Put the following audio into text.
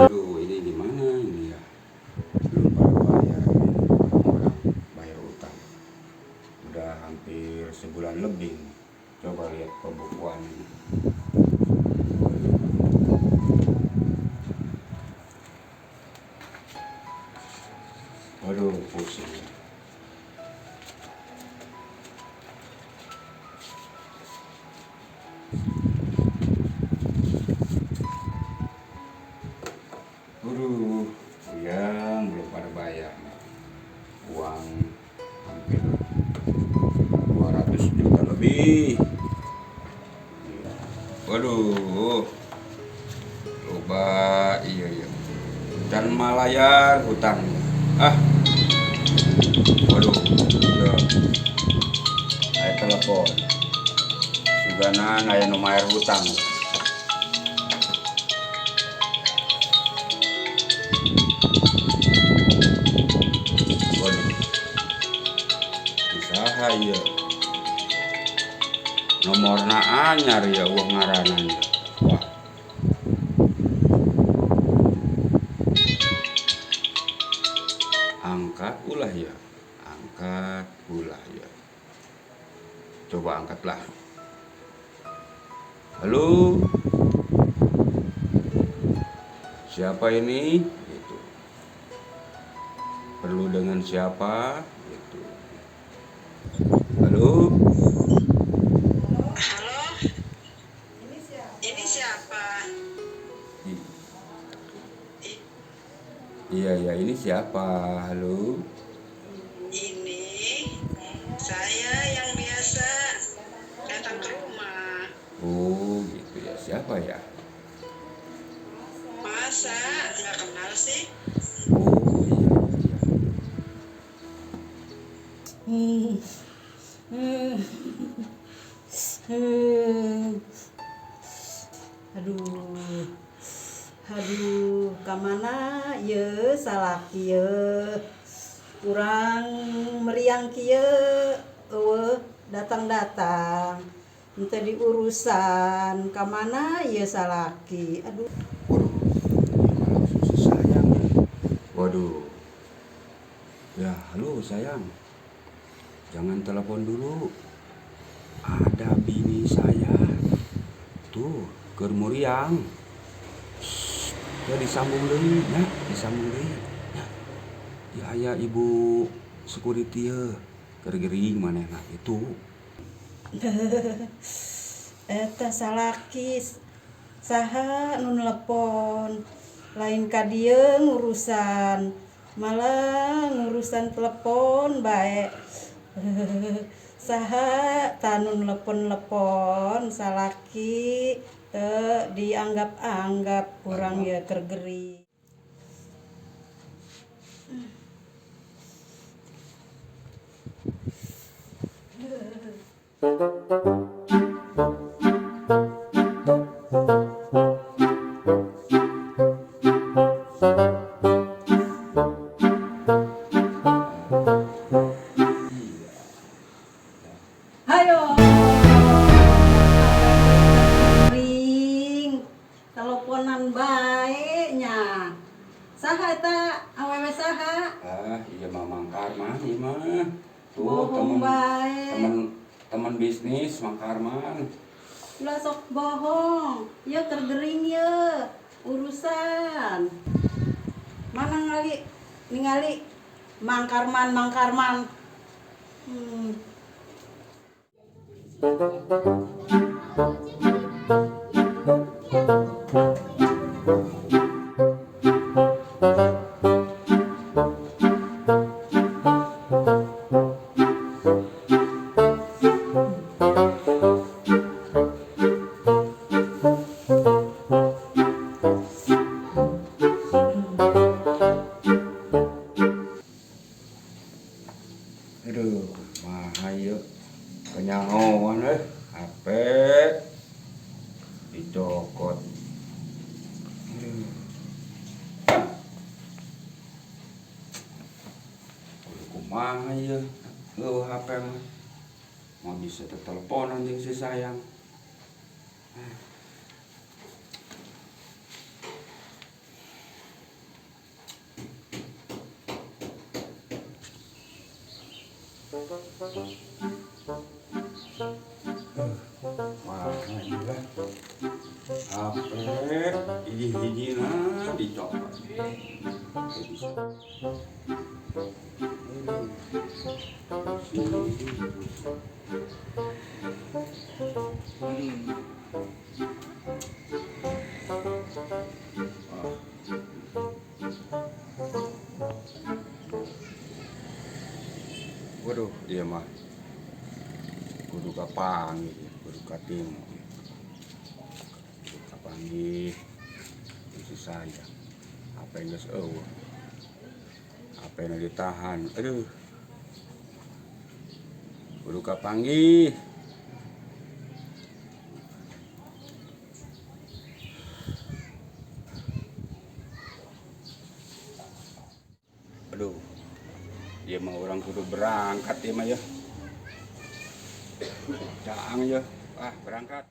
Aduh, ini gimana ini ya? Belum pada bayar ini. Orang bayar utang. Udah hampir sebulan lebih. Coba lihat pembukuan ini. Waduh, pusing. Waduh, yang belum pada bayar nih. Uang hampir 200 juta lebih. Waduh, loba, iya iya. Dan malayar hutang. Ah, waduh, ya. Ayo telepon. Suganan aya nu mayar hutang. Waduh, usaha iya. Nomorna anyar ya uang ngaranan ya. Wah. Angkat ulah ya. Angkat ulah ya. Coba angkatlah. Halo. Siapa ini? Gitu. Perlu dengan siapa? Gitu. Halo. Halo, ini siapa? Iya ya, ini siapa? Halo. Ini saya yang biasa datang ke rumah. Oh, gitu ya. Siapa ya? Masa nggak kenal sih? Oh, iya iya. Aduh, aduh, kamana ye salaki ye, kurang meriang kieu, eueuh datang-datang, henteu diurusan, kamana ye salaki, aduh. Waduh, ini mah langsung si sayang ya. Waduh. Ya, halo sayang. Jangan telepon dulu. Ada bini saya. Tuh, keur muriang. Shh, ya disambung deui nya, disambung deui nya. Ya aya ibu security ye, keur gering manehna itu. Eta salaki saha nu nelepon, lain ka dieu ngurusan, malah ngurusan telepon bae. Saha tah nu nelepon-nelepon salaki teu dianggap-anggap kurang ye keur gering. Hayo. Ring. Teleponan bae nya. Saha eta awewe saha? Ah, iya mah Mang Karman ieu mah. Tuh, Bohong temen bae. temen temen bisnis Mang Karman. Ulah sok bohong. Ieu keur gering ye. Urusan. Mana ngali ningali Mang Karman, Mang Karman. Aduh, kumaha ieu? Kenyahoan euy, HP dicokot. Aduh. Kudu kumaha ieu? Eueuh HP mah. Mau bisa teteleponan jeung si sayang. Wah, gila. HP hiji-hijina dicopot. Bisa. Waduh, iya mah. Kudu kapanggih, kudu katimu. Kudu kapanggih. Si sayang. HP geus eueuh. HP nu ditahan. Aduh. Kudu kapanggih. Aduh. Dia mah orang kudu berangkat dia mah ya. Caang ya. Ah, berangkat.